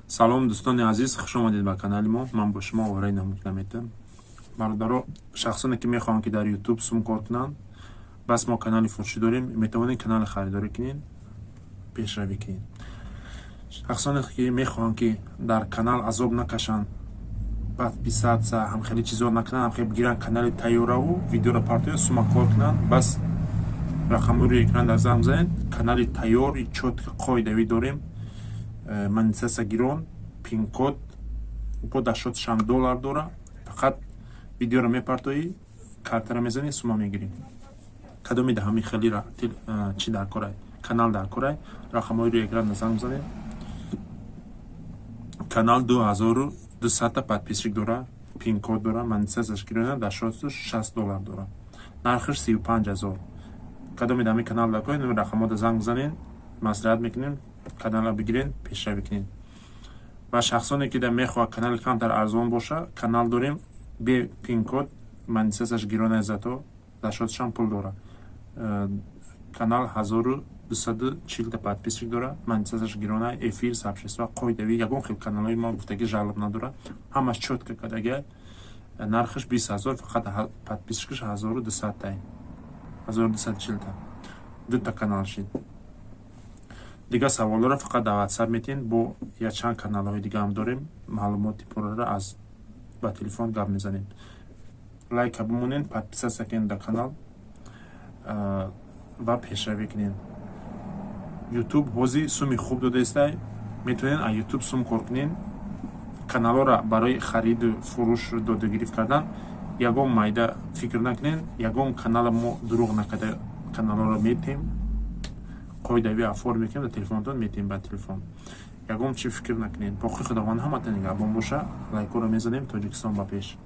Салом, дӯстони азиз, хуш омадед ба канали мо. Ман бо шумо Овораи Намукнаметам. Бародаро, шахсоне ки мехоҳанд, ки дар Ютуб сум кор кунанд, бас мо канали фурӯшӣ дорем, метавонед канали харидорӣ кунед, пешравӣ кунед. Шахсоне ки мехоҳанд, ки дар канал азоб накашанд, подписаться, ҳам хеле чизо накунанд, ҳам хеле бигиранд канали тайёраву видеоро партоянд, сума кор кунанд, бас рақамҳои рӯи экран дар занг занед. Канали тайёри чётко, қоидавӣ дорем. Монетизация гирон, пин-код бо дашотшам доллар дора. Фақат видеоро мепартоӣ, картара мезанӣ, сума мегирӣ. Кадоми да ҳамин хелира чӣ дар корай, канал дар корай, рақамҳои рӯи экран занг бизанед. Канал 2200-та подписчик дора, пин-код дора, монетизация ш гирона, дашоту 60 доллар дора, нархаш 35 000. Кадоми да ҳамин канал дар корай, рақамҳода занг бизанед, маслиҳат мекунем, каналро бигирен, пешравӣ кунед. Ва шахсоне ки да мехоҳад канали камтар арзон боша, канал дорем бе пин-код, монетизация ш гирона, зато дашотшам пул дора. Канал 1240-та подписчик дора, монетизация ш гирона, эфир, сообщества қоидавӣ, ягон хел каналҳои мо гуфтаги жалоб надора, ҳамаш чётко кадага. Нархаш 20 000, фақат подписчик аш 1200-та, 1240-та, дута канал шид. Дигар саволҳоро фақат дар WhatsApp метиҳед. Бо якчанд каналҳои дигаам дорем, маълумоти пуррара аз ба телефон гап мезанем. Лайка бимонед, подписаться кунед дар канал ва пешравӣ кунед. Ютуб ҳозир суми хуб додаистай, метавонед аз Ютуб сум кор кунед. Каналҳоро барои хариду фурӯш, додагирифт кардан ягон майда фикр накунед. Ягон канала мо дурӯғ накарда каналҳоро метиҳем, қоидави оформ мекунем, дар телефонатон метиҳем ба телефон. Ягон чи фикр накунед. Боқи Худованд ҳаматон нигаҳбон боша. Лайкҳоро мезанем. Тоҷикистон ба пеш!